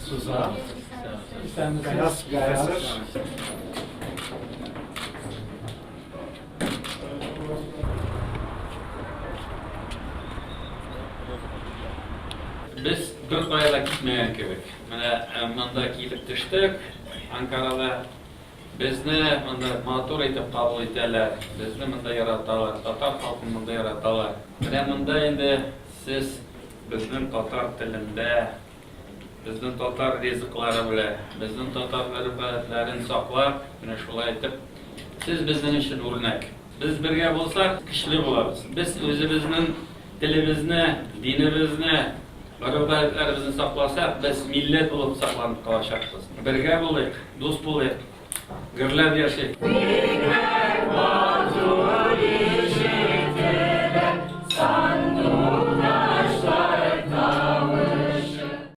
Суза. Гаяз, Гаяз. Без беркая да китмәгән кебек. Менә э, монда килеп төштек, Анкарада. Безне монда матур итеп кабул итәләр, безне монда яраталар, татар халкын монда яраталар. Менә монда инде сез безнең татар телендә, безнең татар ризыклары белән, безнең татар гореф-гадәтләрен саклап, менә шулай итеп, сез безнең өчен үрнәк. Без бергә булсак, көчле булабыз. Без үзебезнең телебезне, динебезне, гореф-гадәтләребезне сакласак, без милләт булып сакланып калачакбыз. Бергә булыйк, дус булыйк, гөрләп яшик. Бигрәк матур.